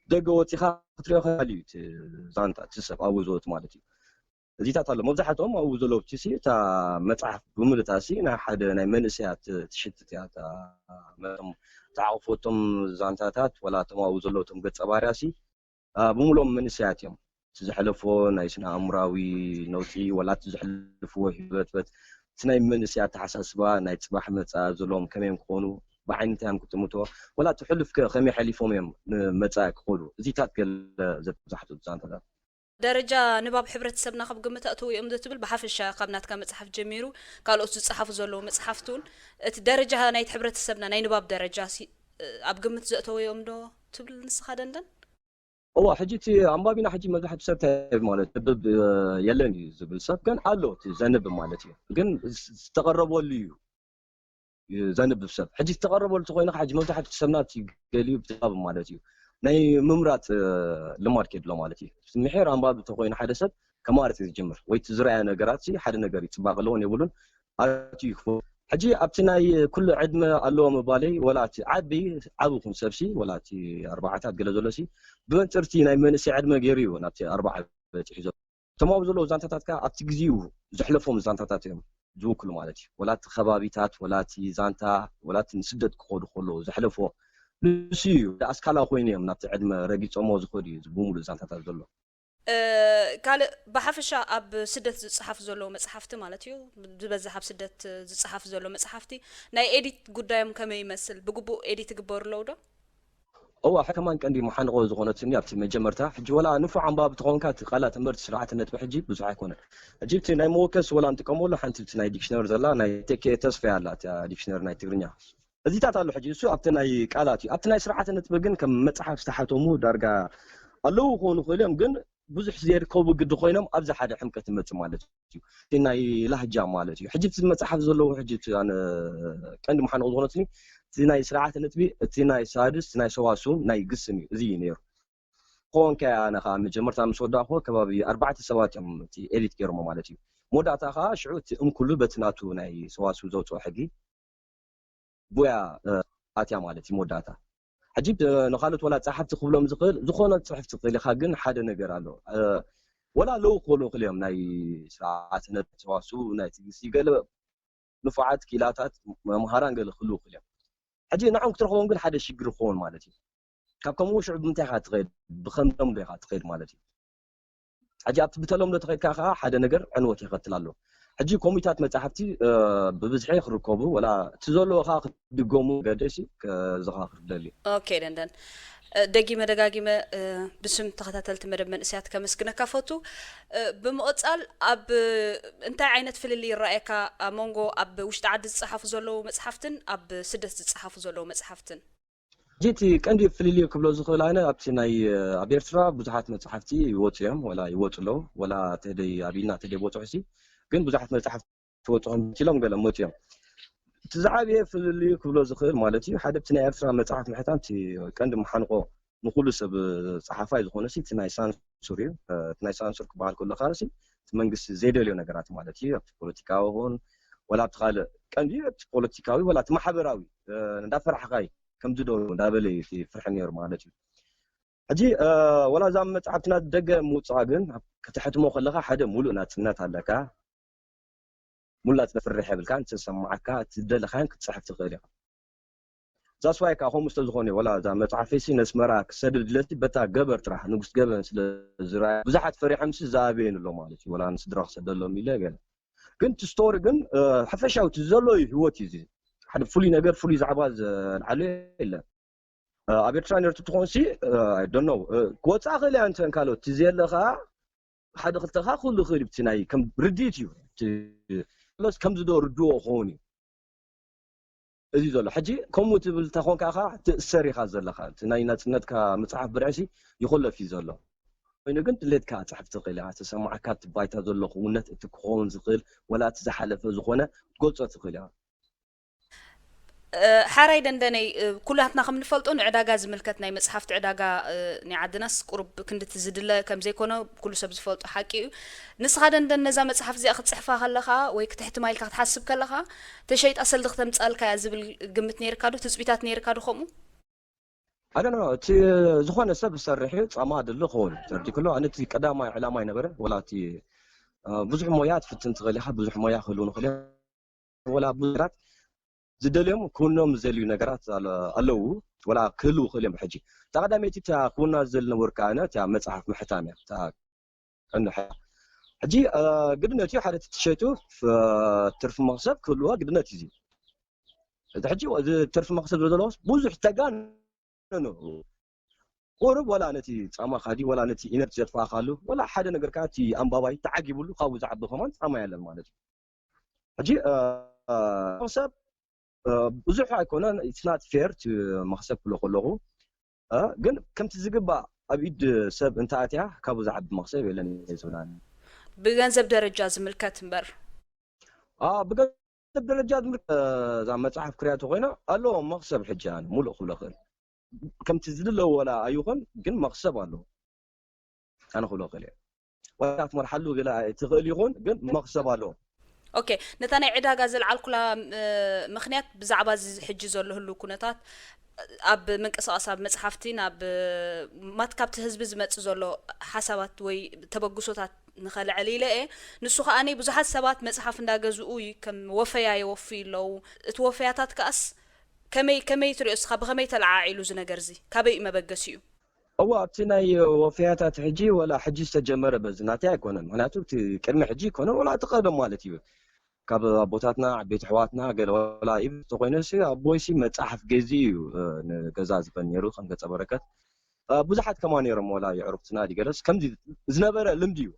ደገ ወፂኻ ክትሪኦ ከል እዩ እቲ ዛንታ እቲ ሰብ ኣብኡ ዝወት ማለት እዩ። እዚታት ኣሎ መብዛሕትኦም ኣብኡ ዘለዉ እቲ ሲ እታ መፅሓፍ ብምልእታ ሲ ናይ ሓደ ናይ መንእሰያት ትሽትት እያ። እታ መቶም ተዓቕፎቶም ዛንታታት ወላ እቶም ኣብኡ ዘለዉ እቶም ገፀ ባህርያ ሲ አ፣ ብምሉኦም መንእሰያት እዮም። እቲ ዘሕለፎ ናይ ስነ ኣእምራዊ ነውፂ ወላ እቲ ዘሕልፍዎ ህይወትበት እቲ ናይ መንእሰይ ኣተሓሳስባ ናይ ፅባሕ መፃ ዘለዎም ከመዮም ክኾኑ ብዓይነታዮም ክጥምቶ ወላ እቲ ሕሉፍ ከ ከመይ ሓሊፎም እዮም ንመፃ ክኸዱ እዚታት ገለ ዘብዛሕቱ ዛንታታት። ደረጃ ንባብ ሕብረተሰብና ካብ ግምት ኣእትው እዮም ዶ ትብል? ብሓፈሻ ካብ ናትካ መፅሓፍ ጀሚሩ ካልኦት ዝፀሓፉ ዘለዉ መፅሓፍቲ እውን እቲ ደረጃ ናይቲ ሕብረተሰብና ናይ ንባብ ደረጃ ሲ- ኣብ ግምት ዘእተው እዮም ዶ ትብል ንስኻ ደንደን? እዋ ሕጂ እቲ ኣንባቢና ሕጂ መብዛሕትኡ ሰብ እንታይ ማለት ንብብ የለን እዩ ዝብል ሰብ ግን ኣሎ እቲ ዘንብ ማለት እዩ ግን ዝተቐረበሉ እዩ ዘንብብ ሰብ ሕጂ ዝተቐረበሉ ተኮይኑ ሕጂ መብዛሕትኡ ሰብና እቲ ገሊኡ ብትባብ ማለት እዩ ናይ ምምራፅ ልማድ ከድሎ ማለት እዩ ምሕር ኣንባቢ ተኮይኑ ሓደ ሰብ ከማርፅ ዝጅምር ወይ እቲ ዝረኣየ ነገራት ሓደ ነገር ይፅባቅ ኣለዎን የብሉን ኣትዩ ይክፉ ሕጂ ኣብቲ ናይ ኩሉ ዕድመ ኣለዎ ምባለይ ወላ እቲ ዓቢ ዓቢ ኹን ሰብሲ ወላ እቲ ኣርባዓታት ገለ ዘሎ ሲ ብመንፅርቲ ናይ መንእሰይ ዕድመ ገይሩ እዩ ናብቲ ኣርባዓ በፂሑ ዘሎ እቶም ኣብኡ ዘለዉ ዛንታታት ከዓ ኣብቲ ግዜኡ ዘሕለፎም ዛንታታት እዮም ዝውክሉ ማለት እዩ ወላ እቲ ከባቢታት ወላ እቲ ዛንታ ወላ እቲ ንስደት ክኸዱ ከለዉ ዘሕለፎ ንሱ እዩ ኣስካላ ኮይኑ እዮም ናብቲ ዕድመ ረጊፆሞ ዝኸዱ እዩ ብምሉእ ዛንታታት ዘሎ ካልእ ብሓፈሻ ኣብ ስደት ዝፀሓፍ ዘሎ መፅሓፍቲ ማለት እዩ ዝበዝሕ ኣብ ስደት ዝፀሓፍ ዘሎ መፅሓፍቲ ናይ ኤዲት ጉዳዮም ከመይ ይመስል ብግቡእ ኤዲት ይግበሩ ኣለዉ ዶ እዋ ከማን ቀንዲ መሓንቆ ዝኾነትኒ ኣብቲ መጀመርታ ሕጂ ወላ ንፉዕ ኣንባቢ ተኾንካ እቲ ቃላት እምበር እቲ ስርዓተ ነጥቢ ሕጂ ብዙሕ ኣይኮነን ሕጂ እቲ ናይ መወከስ ወላ ንጥቀመሉ ሓንቲ እቲ ናይ ዲክሽነር ዘላ ናይ ተኬ ተስፋ ኣላ እታ ዲክሽነር ናይ ትግርኛ እዚታት ኣሎ ሕጂ እሱ ኣብቲ ናይ ቃላት እዩ ኣብቲ ናይ ስርዓተ ነጥቢ ግን ከም መፅሓፍ ዝተሓተሙ ዳርጋ ኣለዉ ክኾኑ ክእል እዮም ግን ብዙሕ ዘይርከቡ ግዲ ኮይኖም ኣብዚ ሓደ ሕምቀት ይመፅእ ማለት እዩ እቲ ናይ ላህጃ ማለት እዩ ሕጂ እቲ መፅሓፍ ዘለዉ ሕጂ እቲ ኣነ ቀንዲ መሓንቆ ዝኾነትኒ እቲ ናይ ስርዓተ ነጥቢ፣ እቲ ናይ ሳድስ፣ እቲ ናይ ሰዋስው ናይ ግስን እዩ። እዚ እዩ ነይሩ። ክኸውን ከ ኣነ ከዓ መጀመርታ ምስ ወዳእኩዎ ከባቢ ኣርባዕተ ሰባት እዮም እቲ ኤዲት ገይሮሞ ማለት እዩ። መወዳእታ ከዓ ሽዑ እቲ እንኩሉ በቲ ናቱ ናይ ሰዋስው ዘውፅኦ ሕጊ ቡያ ኣትያ ማለት እዩ መወዳእታ። ሕጂ ንካልኦት ወላ ጸሓፍቲ ክብሎም ዝኽእል ዝኾነ ጽሕፍቲ ክእል ኢኻ፣ ግን ሓደ ነገር ኣሎ። ወላ ለው ክኾኑ ይኽእል እዮም ናይ ስርዓት ነተዋሱ ናይ ትግስቲ ገለ ንፉዓት ኪላታት መምሃራን ገለ ክህልዉ ይኽእል እዮም። ሕጂ ንዖም ክትረኽቦም ግን ሓደ ሽግር ክኸውን ማለት እዩ። ካብ ከምኡ ሽዑ ብምንታይ ኢኻ ትኸይድ? ብኸምዶም ዶ ኢኻ ትኸይድ ማለት እዩ። ሕጂ ኣብቲ ብተለምዶ ተኸይድካ ከዓ ሓደ ነገር ዕንወት ይኸትል ኣሎ። ሕጂ ኮሚታት መጻሕፍቲ ብብዝሒ ክርከቡ ወላ እቲ ዘለዎ ከዓ ክድገሙ ገደሲ ከዘኻኽር ደሊ። ኦኬ ደንደን፣ ደጊመ ደጋጊመ ብስም ተኸታተልቲ መደብ መንእሰያት ከመስግነካ ፈቱ። ብምቕጻል ኣብ እንታይ ዓይነት ፍልልይ ይረኣየካ ኣብ መንጎ ኣብ ውሽጢ ዓዲ ዝጸሓፉ ዘለዉ መጽሓፍትን ኣብ ስደት ዝጸሓፉ ዘለዉ መጽሓፍትን? ሕጂ እቲ ቀንዲ ፍልልዩ ክብሎ ዝኽእል ኣነ ኣብቲ ናይ ኣብ ኤርትራ ብዙሓት መጽሓፍቲ ይወፁ እዮም፣ ወላ ይወፁ ኣለዉ፣ ወላ ተደይ ኣቢልና ተደይ በፅሑ ሲ ግን ብዙሓት መጽሓፍቲ ክወፁ ከምችሎም ገለ መፁ እዮም። እቲ ዝዓብየ ፍልልዩ ክብሎ ዝኽእል ማለት እዩ ሓደ ኣብቲ ናይ ኤርትራ መጽሓፍ ምሕታም እቲ ቀንዲ መሓንቆ ንኩሉ ሰብ ጸሓፋይ ዝኾነ ሲ እቲ ናይ ሳንሱር እዩ። እቲ ናይ ሳንሱር ክበሃል ከሎ ከዓ ሲ እቲ መንግስቲ ዘይደልዮ ነገራት ማለት እዩ ኣብቲ ፖለቲካዊ ኹን ወላ ኣብቲ ካልእ ቀንዲ እቲ ፖለቲካዊ ወላ እቲ ማሕበራዊ እንዳፈራሕኻይ ከምዚ ዶ እንዳበለ እዩ እቲ ፍርሒ ነይሩ ማለት እዩ። ሕጂ ወላ እዛ መፅሓፍትና ደገ ምውፅኣ ግን ከተሕትሞ ከለካ ሓደ ሙሉእ ናፅነት ኣለካ። ሙሉእ ናፅነት ፍርሕ የብልካን፣ ተሰማዓካ ትደለካን ክትፅሕፍ ትኽእል ኢኻ። ዛስዋይ ከዓ ከምኡ ስለዝኾነ ወላ እዛ መፅሓፈይሲ ነስመራ ክሰድድ ድለሲ በታ ገበር ጥራሕ ንጉስ ገበን ስለ ዝረኣየ ብዙሓት ፈሪሖምሲ ዝኣበየን ኣሎ ማለት እዩ። ወላ ንስድራ ክሰደሎም ኢለ ገለ ግን እቲ ስቶሪ ግን ሓፈሻዊ እቲ ዘሎ እዩ ህይወት እዩ። ሓደ ፍሉይ ነገር ፍሉይ ዛዕባ ዘልዓሉ የለን። ኣብ ኤርትራ ነርቱ ትኾንሲ ዶኖ ክወፃ ክእል እያ እንተን ካልኦት እቲ ዘየለ ከዓ ሓደ ክልተ ከዓ ክህሉ ይኽእል እዩ። እቲ ናይ ከም ርድኢት እዩ። ሎስ ከምዚ ዶ ርድዎ ክኸውን እዩ እዚ ዘሎ። ሕጂ ከምኡ ትብል ተኾንካ ከዓ ትእሰር ኢኻ ዘለኻ። እቲ ናይ ናፅነትካ መፅሓፍ ብርዕሲ ይኾለፍ እዩ ዘሎ። ኮይኑ ግን ድሌትካ ፅሕፍ ትኽእል ኢኻ። ተሰማዕካ እቲ ባይታ ዘሎ ክውነት እቲ ክኸውን ዝኽእል ወላ እቲ ዝሓለፈ ዝኾነ ትገልፆ ትኽእል ኢኻ። ሓራይ ደንደነይ ኩላትና ከም ንፈልጦ ንዕዳጋ ዝምልከት ናይ መፅሓፍቲ ዕዳጋ ናይ ዓድናስ ቁሩብ ክንድቲ ዝድለ ከም ዘይኮነ ኩሉ ሰብ ዝፈልጦ ሓቂ እዩ። ንስኻ ደንደን ነዛ መፅሓፍ እዚኣ ክትፅሕፋ ከለኻ ወይ ክተሕትማ ኢልካ ክትሓስብ ከለኻ ተሸይጣ ሰልዲ ክተምፃልካ እያ ዝብል ግምት ነይርካ ዶ? ትፅቢታት ነይርካ ዶ ከምኡ? ኣደነ እቲ ዝኾነ ሰብ ዝሰርሕ እዩ ፃማ ድሎ ክኸውን ተርዲ ክሎ ኣነ እቲ ቀዳማይ ዕላማይ ነበረ ወላ እቲ ብዙሕ ሞያ ትፍትን ትኽእል ኢኻ ብዙሕ ሞያ ክህልው ንኽእል ወላ ብዙራት ዝደልዮም ክውኖም ዝደልዩ ነገራት ኣለዉ ወላ ክህልው ክእል እዮም። ሕጂ እታ ቀዳመይቲ እታ ክውና ዝደሊ ነበርካ ኣነ እታ መፅሓፍ ምሕታም እያ እታ ቀንዲ ሕጂ ግድነት እዩ ሓደ ትትሸጡ ትርፊ መክሰብ ክህልዋ ግድነት እዩ። እዚ ሕጂ እዚ ትርፊ መክሰብ ዘለዎስ ብዙሕ ተጋን ቁሩብ ወላ ነቲ ፃማ ካዲ ወላ ነቲ ኢነርጂ ዘጥፋእካሉ ወላ ሓደ ነገር ከዓ እቲ ኣንባባይ ተዓጊቡሉ ካብኡ ዝዓቢ ከማን ፃማ ያለን ማለት እዩ። ሕጂ ሰብ ብዙሕ ኣይኮነን it's not fair to መክሰብ ክብሎ ከለኹ ግን ከምቲ ዝግባእ ኣብ ኢድ ሰብ እንተኣትያ ካብኡ ዝዓቢ መክሰብ የለን ዝብላኒ። ብገንዘብ ደረጃ ዝምልከት እምበር ብገንዘብ ደረጃ ዝምልከት እዛ መፅሓፍ ክሪያ ተኮይና ኣለዎ መክሰብ ሕጂ ኣነ ሙሉእ ክብሎ ክእል ከምቲ ዝድለዎ ወላ ኣይኹን ግን መክሰብ ኣለዎ ኣነ ክብሎ ክእል እየ። ወላ ክትመርሓሉ ገለ ኣይትኽእል ይኹን ግን መኽሰብ ኣለዎ። ኦኬ ነታ ናይ ዕዳጋ ዘልዓልኩላ ምኽንያት ብዛዕባ እዚ ሕጂ ዘሎ ህሉ ኩነታት ኣብ ምንቅስቃስ ኣብ መፅሓፍቲ ናብ ማት ካብቲ ህዝቢ ዝመፅእ ዘሎ ሓሳባት ወይ ተበግሶታት ንኸልዕል ኢለ እየ። ንሱ ከዓኒ ብዙሓት ሰባት መፅሓፍ እንዳገዝኡ ከም ወፈያ የወፍዩ ኣለዉ። እቲ ወፈያታት ከኣስ ከመይ ከመይ ትሪኦ እስኻ ብኸመይ ተለዓዒሉ እዚ ነገር እዚ ካበይ እዩ መበገሲኡ? እዋ ኣብቲ ናይ ወፈያታት ሕጂ ወላ ሕጂ ዝተጀመረ በዚ ናተይ ኣይኮነን ምክንያቱ እቲ ቅድሚ ሕጂ ኣይኮነን ወላ እቲ ቀደም ማለት እዩ ካብ ኣቦታትና ዓበይቲ ኣሕዋትና ገለ ወላ ኢቭ ተኮይነ ሲ ኣቦይ ሲ መፅሓፍ ገዚ እዩ ንገዛ ዝበል ነይሩ ከም ገፀ በረከት ብዙሓት ከማ ነይሮም ወላ የዕሩክትና ዲገለስ ከምዚ ዝነበረ ልምዲ እዩ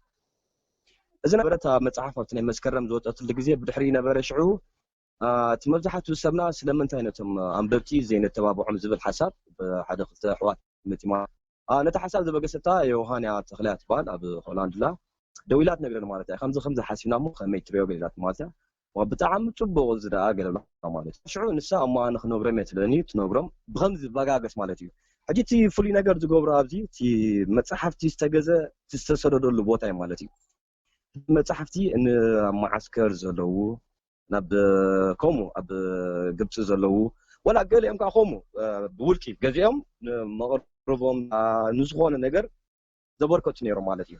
እዚ ነበረ እታ መፅሓፍ ኣብቲ ናይ መስከረም ዝወፀትሉ ግዜ ብድሕሪ ነበረ ሽዑ እቲ መብዛሕትኡ ሰብና ስለምንታይ ነቶም ኣንበብቲ ዘይነተባብዖም ዝብል ሓሳብ ብሓደ ክልተ ኣሕዋት መፂማ ነቲ ሓሳብ ዘበገሰታ ዮሃንያ ተኽልያ ትበሃል ኣብ ሆላንድላ ደዊላ ትነግረኒ ማለት እያ ከምዚ ከምዚ ሓሲብና እሞ ከመይ ትሪኦ ገሊላት ማለት እያ ብጣዕሚ ፅቡቕ እዚ ደኣ ገለ ማለት እዩ። ሽዑ ንሳ እሞ ኣነ ክነግሮም እየ ትብለኒ፣ ትነግሮም ብኸምዚ ዝበጋገስ ማለት እዩ። ሕጂ እቲ ፍሉይ ነገር ዝገብሮ ኣብዚ እቲ መፅሓፍቲ ዝተገዘ እቲ ዝተሰደደሉ ቦታ እዩ ማለት እዩ። መፅሓፍቲ ንመዓስከር ዘለዉ ናብ ከምኡ ኣብ ግብፂ ዘለዉ ወላ ገሊኦም ከዓ ከምኡ ብውልቂ ገዚኦም ንመቕርቦም ንዝኾነ ነገር ዘበርከቱ ነይሮም ማለት እዩ።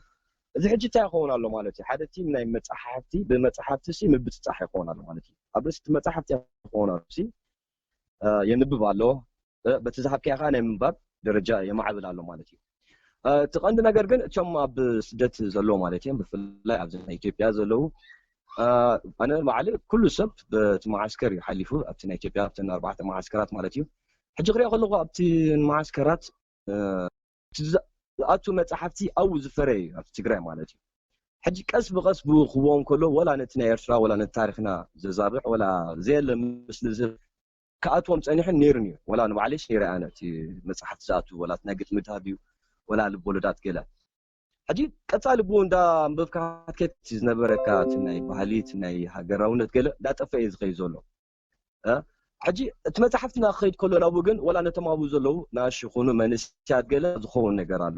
እዚ ሕጂ እንታይ ይኸውን ኣሎ ማለት እዩ? ሓደ ቲም ናይ መፅሓፍቲ ብመፅሓፍቲ ሲ ምብፅፃሕ ይኸውን ኣሎ ማለት እዩ። ኣብ ርእሲ እቲ መፅሓፍቲ ይኸውን ኣሎ ሲ የንብብ ኣሎ፣ በቲ ዝሃብካዮ ከዓ ናይ ምንባብ ደረጃ የማዕብል ኣሎ ማለት እዩ። እቲ ቀንዲ ነገር ግን እቶም ኣብ ስደት ዘለዉ ማለት እዮም፣ ብፍላይ ኣብዚ ናይ ኢትዮጵያ ዘለዉ ኣነ ባዕሊ ኩሉ ሰብ በቲ መዓስከር እዩ ሓሊፉ ኣብቲ ናይ ኢትዮጵያ ኣብተን ኣርባዕተ መዓስከራት ማለት እዩ። ሕጂ ክሪኦ ከለኹ ኣብቲ መዓስከራት ዝኣቱ መፅሓፍቲ ኣብኡ ዝፈረየ እዩ ኣብቲ ትግራይ ማለት እዩ። ሕጂ ቀስ ብቐስ ብክዎም ከሎ ወላ ነቲ ናይ ኤርትራ ወላ ነቲ ታሪክና ዘዛብዕ ወላ ዘየለ ምስሊ ዝህብ ክኣትዎም ጸኒሑን ነይሩን እዩ። ወላ ንባዕለይ ነይረ ኣነ እቲ መጽሓፍቲ ዝኣቱ ወላ ናይ ግጥሚ ድሃብ እዩ ወላ ልቦለዳት ገለ ሕጂ ቀጻሊ ብኡ እንዳ ኣንበብካ ክትከይድ ዝነበረካ እቲ ናይ ባህሊ እቲ ናይ ሃገራውነት ገለ እንዳጠፍአ እዩ ዝኸይድ ዘሎ። ሕጂ እቲ መጽሓፍትና ክኸይድ ከሎ ናብኡ ግን ወላ ነቶም ኣብኡ ዘለዉ ንኣሽ ይኹኑ መንእስያት ገለ ዝኸውን ነገር ኣሎ።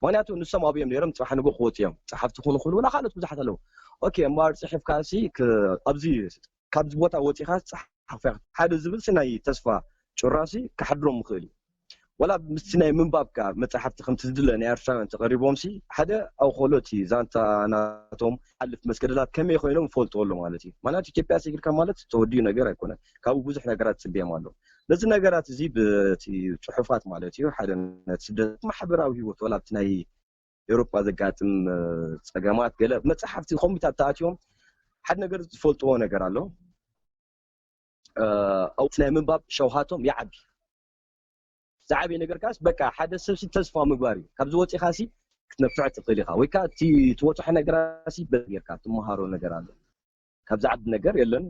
ምክንያቱ ንሶም ኣብኡ እዮም ነይሮም፣ ጽባሕ ንግሆ ክወጹ እዮም። ጸሓፍቲ ክኾኑ ይኽእሉ፣ ወላ ካልኦት ብዙሓት ኣለዉ። ኦኬ፣ እምበኣር ጽሒፍካ ሲ ኣብዚ ካብዚ ቦታ ወጺኻ ጸሓፍ ሓደ ዝብል ሲ ናይ ተስፋ ጩራሲ ክሓድሮም ይኽእል እዩ። ወላ ምስቲ ናይ ምንባብ ከኣ መጻሕፍቲ ከምቲ ዝድለ ናይ ኤርትራውያን ተቐሪቦም ሲ ሓደ ኣብ ከሎ እቲ ዛንታ ናቶም ሓልፍ መስገደላት ከመይ ኮይኖም ይፈልጥዎ ኣሎ ማለት እዩ። ምክንያቱ ኢትዮጵያ ሰጊርካ ማለት ተወዲኡ ነገር ኣይኮነን። ካብኡ ብዙሕ ነገራት ጽብዮም ኣሎ። ነዚ ነገራት እዚ ብቲ ጽሑፋት ማለት እዩ ሓደ ነቲ ስደት ማሕበራዊ ህይወት ወላ ኣብቲ ናይ ኤውሮጳ ዘጋጥም ጸገማት ገለ መጻሕፍቲ ኮምፒውተር ተኣትዮም ሓደ ነገር ዝፈልጥዎ ነገር ኣሎ። ኣብቲ ናይ ምንባብ ሸውሃቶም ይዓቢ። ዝዓበየ ነገር ካስ በቃ ሓደ ሰብሲ ተስፋ ምግባር እዩ። ካብ ዝወፂኻሲ ክትነፍዕ ትኽእል ኢኻ። ወይ ከዓ እቲ ትወፅሖ ነገራሲ በ ጌርካ ትመሃሮ ነገር ኣሎ። ካብ ዝዓቢ ነገር የለን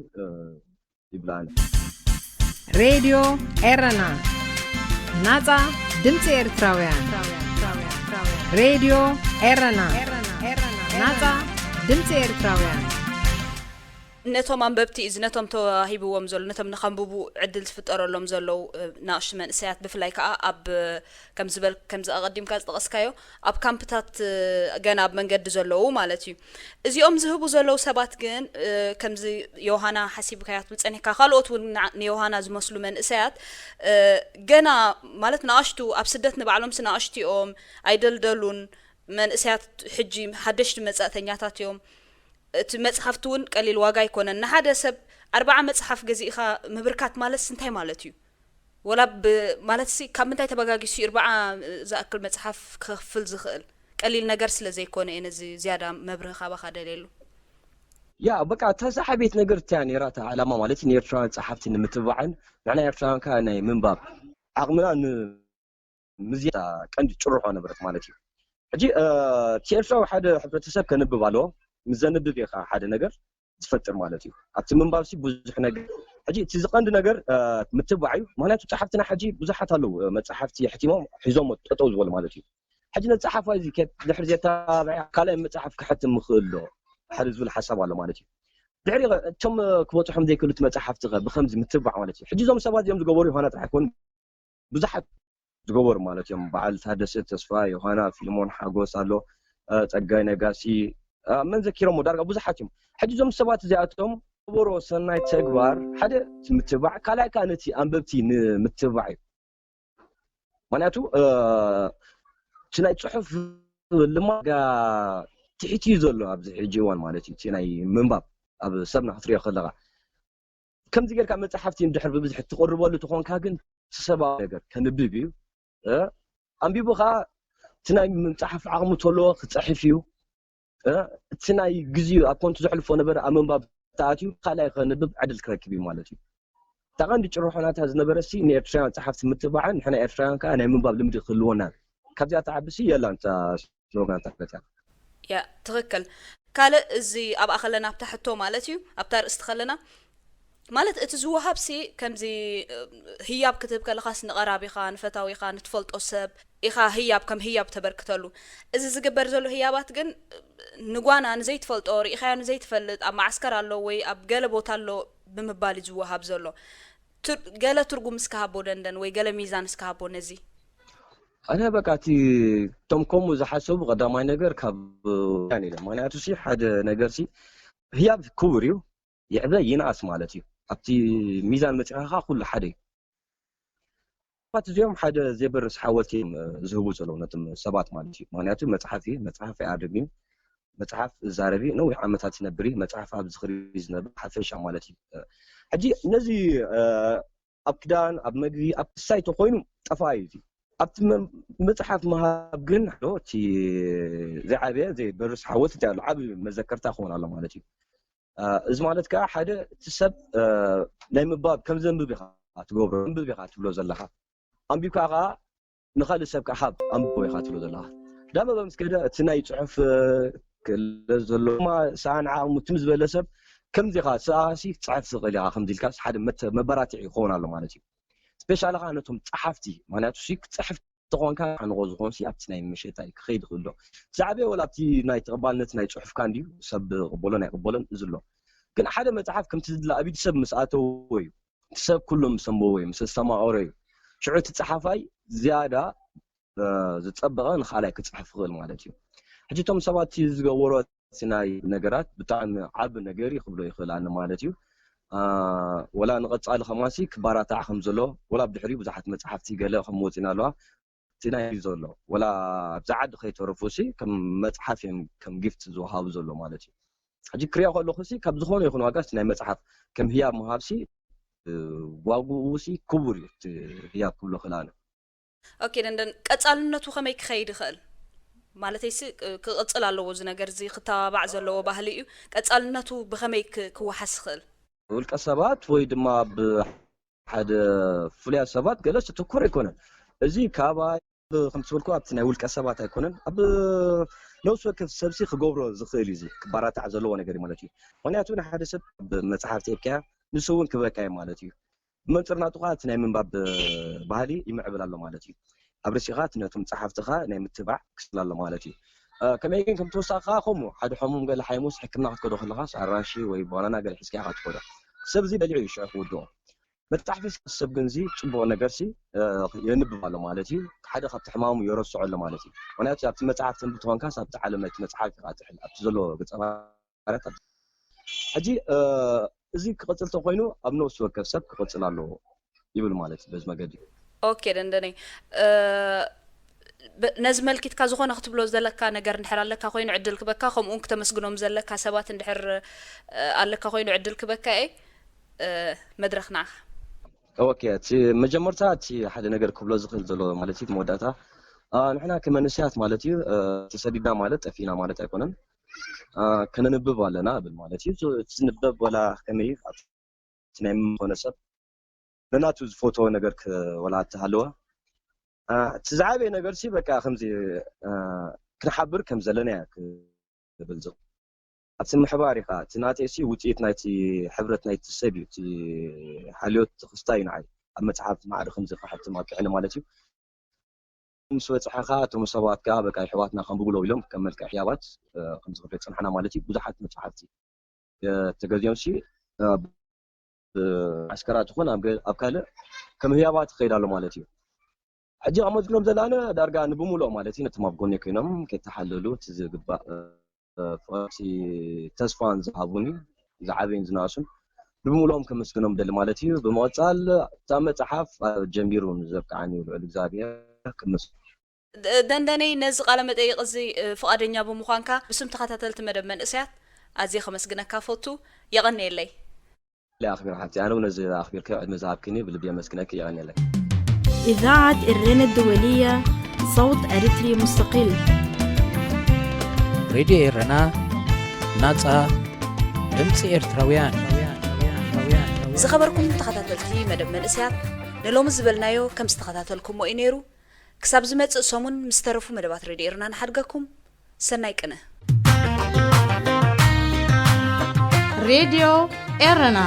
ይብላ ኣነ። ሬድዮ ኤረና ናጻ ድምፂ ኤርትራውያን። ሬድዮ ኤረና ናጻ ድምፂ ኤርትራውያን። ነቶም ኣንበብቲ እዚ ነቶም ተዋሂብዎም ዘሎ ነቶም ንኸንብቡ ዕድል ዝፍጠረሎም ዘለዉ ናእሽቱ መንእሰያት ብፍላይ ከዓ ኣብ ከም ዝበል ከምዚ ኣቐዲምካ ዝጠቐስካዮ ኣብ ካምፕታት ገና ኣብ መንገዲ ዘለዉ ማለት እዩ። እዚኦም ዝህቡ ዘለዉ ሰባት ግን ከምዚ ዮሃና ሓሲብካያ ትብል ጸኒሕካ ካልኦት እውን ንዮሃና ዝመስሉ መንእሰያት ገና ማለት ንኣሽቱ ኣብ ስደት ንባዕሎምሲ ንኣሽቱ እዮም ኣይደልደሉን መንእሰያት ሕጂ ሓደሽቲ መጻእተኛታት እዮም። እቲ መጽሓፍቲ እውን ቀሊል ዋጋ ኣይኮነን። ንሓደ ሰብ ኣርባዓ መጽሓፍ ገዚእኻ ምብርካት ማለትስ እንታይ ማለት እዩ? ወላ ብ ማለት ሲ ካብ ምንታይ ተበጋጊሱ እዩ ኣርባዓ ዝኣክል መጽሓፍ ክኸፍል ዝኽእል? ቀሊል ነገር ስለ ዘይኮነ እየ ነዚ ዝያዳ መብርሂ ካባኻ ደልየሉ። ያ በቃ እታ ዝዓበየት ነገር እታ ነይራ እታ ዓላማ ማለት ንኤርትራውያን ጸሓፍቲ ንምትብባዕን ንሕና ኤርትራውያን ከኣ ናይ ምንባብ ዓቕምና ንምዝያድ ቀንዲ ጭርሖ ነበረት ማለት እዩ። ሕጂ እቲ ኤርትራዊ ሓደ ሕብረተሰብ ከንብብ ኣለዎ። ምስ ዘንብብ ኢኻ ሓደ ነገር ዝፈጥር ማለት እዩ። ኣብቲ ምንባብ ሲ ብዙሕ ነገር ሕጂ እቲ ዝቐንዲ ነገር ምትባዕ እዩ። ምክንያቱ ጸሓፍትና ሕጂ ብዙሓት ኣለዉ መጽሓፍቲ የሕቲሞም ሒዞም ጠጠው ዝበሉ ማለት እዩ። ሕጂ ነቲ ጸሓፋይ እዚ ድሕሪ ዘተባብዐ ካልኣይ መጽሓፍ ክሕትም ምኽእል ዶ ሓደ ዝብል ሓሳብ ኣሎ ማለት እዩ። ድሕሪ እቶም ክበጽሖም ዘይክእሉ እቲ መጽሓፍቲ ከ ብኸምዚ ምትባዕ ማለት እዩ። ሕጂ እዞም ሰባት እዚኦም ዝገበሩ ይኾና ጥራሕ ኣይኮኑ ብዙሓት ዝገበሩ ማለት እዮም። በዓል ታደሰ ተስፋ፣ ዮሃና፣ ፊልሞን ሓጎስ ኣሎ፣ ጸጋይ ነጋሲ፣ መን ዘኪሮሞ ዳርጋ ብዙሓት እዮም። ሕጂ እዞም ሰባት እዚኣቶም ዝገበርዎ ሰናይ ተግባር ሓደ እቲ ምትባዕ፣ ካልኣይ ከዓ ነቲ ኣንበብቲ ንምትባዕ እዩ። ምክንያቱ እቲ ናይ ፅሑፍ ልማድ ትሕት እዩ ዘሎ ኣብዚ ሕጂ እዋን ማለት እዩ። እቲ ናይ ምንባብ ኣብ ሰብና ክትሪኦ ከለካ ከምዚ ጌርካ መፅሓፍቲ እንድሕር ብብዝሒ ትቕርበሉ ተኾንካ ግን ሰብኣዊ ነገር ከንብብ እዩ። ኣንቢቡ ከዓ እቲ ናይ ምፅሓፍ ዓቕሚ ተለዎ ክፅሕፍ እዩ። እቲ ናይ ግዜኡ ኣብ ኮንቱ ዘሕልፎ ነበረ ኣብ ምንባብ ተኣትዩ ካልኣይ ከንብብ ዕድል ክረክብ እዩ ማለት እዩ። እታ ቀንዲ ጭርሖ ናታ ዝነበረ ሲ ንኤርትራውያን ጸሓፍቲ ምትባዕን ንሕና ኤርትራውያን ከኣ ናይ ምንባብ ልምዲ ክህልወናን ካብዚኣ ትዓቢ ሲ የላን እታ ስሎጋን እታ መጽኣ። ያ ትኽክል። ካልእ እዚ ኣብኣ ከለና ኣብታ ሕቶ ማለት እዩ ኣብታ ርእስቲ ከለና ማለት እቲ ዝወሃብሲ ከምዚ፣ እ፣ ህያብ ክትህብ ከለኻስ ንቐራቢኻ፣ ንፈታዊኻ፣ ንትፈልጦ ሰብ ኢኻ ህያብ ከም ህያብ ተበርክተሉ። እዚ ዝግበር ዘሎ ህያባት ግን፣ እ፣ ንጓና ንዘይትፈልጦ፣ ርኢኻዮ ንዘይትፈልጥ፣ ኣብ መዓስከር ኣሎ ወይ ኣብ ገለ ቦታ ኣሎ ብምባል እዩ ዝወሃብ ዘሎ። ቱ-፣ ገለ ትርጉም እስከ ሃቦ ደንደን ወይ ገለ ሚዛን እስከ ሃቦ ነዚ። ኣነ በቃ እቲ እቶም ከምኡ ዝሓሰቡ ቀዳማይ ነገር ካብ ወያን ኢለ። ምኽንያቱ ሲ ሓደ ነገር ሲ ህያብ ክቡር እዩ፣ ይዕበ ይንኣስ ማለት እዩ። ኣብቲ ሚዛን መጺኻ ኩሉ ሓደ እዩ። ሰባት እዚኦም ሓደ ዘይበርስ ሓወልቲ እዮም፣ እ፣ ዝህቡ ዘለዉ ነቶም ሰባት ማለት እዩ። ምኽንያቱ መጽሓፍ እዩ፣ መጽሓፍ ኣይኣርግን እዩ። መጽሓፍ ዝዛረብ እዩ፣ ነዊሕ ዓመታት ዝነብር እዩ። መጽሓፍ ኣብ ዝኽሪ ዝነብር ሓፈሻ ማለት እዩ። እ፣ ሕጂ ነዚ፣ እ፣ ኣብ ክዳን፣ ኣብ መግቢ፣ ኣብ ክሳይ ተኾይኑ ጠፋኢ እዩ። ኣብቲ መ-፣ መጽሓፍ ምሃብ ግን ዶ እቲ ዘይዓበየ ዘይበርስ ሓወልቲ እንታይ ኣሎ? ዓቢ መዘከርታ ክኸውን ኣሎ ማለት እዩ። እ፣ እዚ ማለት ከኣ ሓደ እቲ ሰብ፣ እ፣ ናይ ምንባብ ከም ዘንብብ ኢኻ ትገብሮ፣ ኣንብብ ኢኻ ትብሎ ዘለኻ። ኣንቢብካ ከኣ ንኻልእ ሰብ ከኣ ሃብ፣ ኣንብቦ ኢኻ ትብሎ ዘለኻ። ዳመበ ምስ ከደ እቲ ናይ ጽሑፍ፣ እ፣ ክእለት ዘለዎ ድማ ሰኣን ዓቕሙ ትም ዝበለ ሰብ ከምዚ ኢኻ፣ ሰኣሲ ክትጽሕፍ ትኽእል ኢኻ ከምዚ ኢልካስ ሓደ መተ-፣ መበራትዒ ይኸውን ኣሎ ማለት እዩ። ስፔሻሊ ኸኣ ነቶም ጸሓፍቲ፣ ምኽንያቱ ሲ ክትጽሕፍ ተኾንካ ሓንቆ ዝኾን ሲ ኣብቲ ናይ መሸጣ እዩ ክኸይድ ይኽእል ዶ? ብዛዕባ ወላ ኣብቲ ናይ ተቐባልነት ናይ ጽሑፍካ እንድዩ ሰብ ቅበሎን ኣይቅበሎን እዚ ኣሎ። ግን ሓደ መጽሓፍ ከምቲ ዝድለ ኣብ ኢድ ሰብ ምስ ኣተዎ እዩ። እቲ ሰብ ኩሉ ምስ ኣንበቦ እዩ፣ ምስ ኣስተማቐሮ እዩ። ሽዑ እቲ ጸሓፋይ ዝያዳ፣ እ፣ ዝጸበቐ ንኻልኣይ ክጽሕፍ ይኽእል ማለት እዩ። ሕጂ እቶም ሰባት እቲ ዝገበሮ እቲ ናይ ነገራት ብጣዕሚ ዓቢ ነገር እዩ ክብሎ ይኽእል ኣነ ማለት እዩ። እ፣ ወላ ንቐጻሊ ከማሲ ክባራታዕ ከም ዘሎ፣ ወላ ብድሕሪኡ ብዙሓት መጽሓፍቲ ገለ ከም መወጺና ኣለዋ። እቲ ናይ ዘሎ፣ ወላ ኣብዛ ዓዲ ከይተረፉ ሲ ከም መጽሓፍ እዮም ከም ጊፍት ዝወሃቡ ዘሎ ማለት እዩ። ሕጂ ክሪኦ ከለኹ ሲ ካብ ዝኾነ ይኹን ዋጋ እቲ ናይ መጽሓፍ ከም ህያብ ምሃብ ሲ፣ እ፣ ዋግኡ ሲ ክቡር እዩ እቲ ህያብ ክብሎ ክእል ኣነ። ኦኬ፣ ደንደን ቀጻልነቱ ከመይ ክኸይድ ይኽእል? ማለተይ ሲ ክ-፣ ክቕጽል ኣለዎ እዚ ነገር እዚ ክተባባዕ ዘለዎ ባህሊ እዩ። ቀጻልነቱ ብኸመይ ክ-፣ ክወሓስ ይኽእል? ውልቀ ሰባት ወይ ድማ ኣብ ሓደ ፍሉያት ሰባት ገለ ዝተኮረ ኣይኮነን። እዚ ካባይ ብ-፣ ከም ትበልኩ ኣብቲ ናይ ውልቀ ሰባት ኣይኮነን። ኣብ ነፍሲ ወከፍ ሰብሲ ክገብሮ ዝኽእል እዩ። እዚ ክባራታዕ ዘለዎ ነገር እዩ ማለት እዩ። ምኽንያቱ ንሓደ ሰብ ብመጽሓፍቲ ሂብካያ ንሱ እውን ክበካ እዩ ማለት እዩ። ብመንጽር ናቱ ኸኣ እቲ ናይ ምንባብ ባህሊ ይምዕብል ኣሎ ማለት እዩ። ኣብ ርእሲኻ እቲ ነቶም ጸሓፍትኻ ናይ ምትባዕ ክስል ኣሎ ማለት እዩ። እ፣ ከመይ ግን ከም ተወሳኺ ኸኣ ከምኡ ሓደ ሕሙም ገለ ሓይሙስ ሕክምና ክትከዶ ከለኻስ ኣራንሺ ወይ ባናና ገለ ሒዝካ ኢኻ ትከዶ። ሰብ እዚ በሊዑ እዩ ሽዑ ክውድኦ። መጽሓፊ ሰብ ግን እዚ ጽቡቕ ነገርሲ፣ እ፣ የንብብ ኣሎ ማለት እዩ። ሓደ ካብቲ ሕማሙ የረስዖ ኣሎ ማለት እዩ። ምኽንያቱ ኣብቲ መጽሓፍ ተንብብ ተኾንካስ ኣብቲ ዓለም ናይቲ መጽሓፍ ኢኻ ትሕል፣ ኣብቲ ዘሎ ገጸ ባህርያት ኣብ-፣ ሕጂ፣ እ፣ እዚ ክቕጽል ተኾይኑ ኣብ ነፍሲ ወከፍ ሰብ ክቕጽል ኣለዎ ይብል ማለት እዩ በዚ መገዲ። ኦኬ፣ ደንደነይ፣ እ፣ ብ-፣ ነዚ መልኪትካ ዝኾነ ክትብሎ ዘለካ ነገር እንድሕር ኣለካ ኮይኑ ዕድል ክበካ፣ ከምኡውን ክተመስግኖም ዘለካ ሰባት እንድሕር፣ እ፣ ኣለካ ኮይኑ ዕድል ክበካ እየ። እ፣ መድረኽ ንዓኻ። ኦኬ፣ እቲ መጀመርታ እቲ ሓደ ነገር ክብሎ ዝኽእል ዘሎ ማለት እዩ፣ መወዳእታ፣ እ፣ ንሕና ከመንእሰያት ማለት እዩ፣ እ፣ ተሰዲድና ማለት ጠፊእና ማለት ኣይኮነን። እ፣ ከነንብብ ኣለና እብል ማለት እዩ። እቲ ዝንበብ ወላ ከመይ እዩ፣ ኣብቲ ናይ ዝኾነ ሰብ ነናቱ ዝፈትዎ ነገር ክ-፣ ወላ እንተሃለወ፣ እ፣ እቲ ዝዓበየ ነገርሲ በቃ ከምዚ፣ እ፣ ክንሓብር ከም ዘለና እያ ክብል ዝኽእል። ኣብቲ ምሕባር ኢኻ፣ እቲ ናተይሲ ውጽኢት ናይቲ ሕብረት ናይቲ ሰብ እዩ፣ እቲ ሓልዮት፣ እቲ ክስታይ እዩ ንዓይ። ኣብ መጽሓፍ ማዕረ ከምዚ ክሕትም ኣብቂዐኒ ማለት እዩ። ምስ በጽሐ ኸኣ እቶም ሰባት ከኣ በቃ የሕዋትና ከንብብሎ ኢሎም ከም መልክዕ ህያባት፣ እ፣ ከም ዝኽፈት ጸንሓና ማለት እዩ። ብዙሓት መጽሓፍቲ፣ እ፣ ተገዚኦም ሲ፣ እ፣ ብ-፣ ዓስከራት ይኹን ኣብ ገ-፣ ኣብ ካልእ ከም ህያባት ይኸይድ ኣሎ ማለት እዩ። ሕጂ ከመስግኖም ዘለና ዳርጋ ንብምሉኦም ማለት እዩ፣ ነቶም ኣብ ጎነይ ኮይኖም ከይተሓለሉ እቲ ዝግባእ፣ እ፣ እ፣ ፍቕሪ ተስፋን ዝሃቡኒ፣ ዝዓበዩን ዝነኣሱን፣ ብሙሉኦም ከመስግኖም ደሊ ማለት እዩ። ብምቕጻል፣ እታ መጽሓፍ፣ እ፣ ጀሚሩ ንዘብቅዓኒ ልዑል እግዚኣብሔር ክምስ-። ደ-፣ ደንደነይ፣ ነዚ ቃለ መጠይቕ እዚ፣ እ፣ ፍቓደኛ ብምዃንካ ብስም ተኸታተልቲ መደብ መንእሰያት ኣዝየ ከመስግነካ ፈቱ። የቐንየለይ። ኣኽቢር ሓብቲ፣ ኣነ እውን ነዚ ኣኽቢርኪ ዕድመ ዝሃብክኒ ብልቢ የመስግነኪ። የቐንየለይ። إذاعة إرنا الدولية، صوت أريتري مستقل. ሬድዮ ኤረና፣ ናጻ ድምጺ ኤርትራውያን። ዝኸበርኩም ተኸታተልቲ መደብ መንእሰያት፣ ንሎሚ ዝበልናዮ ከም ዝተኸታተልኩሞ እዩ ነይሩ። ክሳብ ዝመጽእ ሰሙን ምስ ተረፉ መደባት ሬድዮ ኤረና ንሓድገኩም። ሰናይ ቅነ። ሬድዮ ኤረና።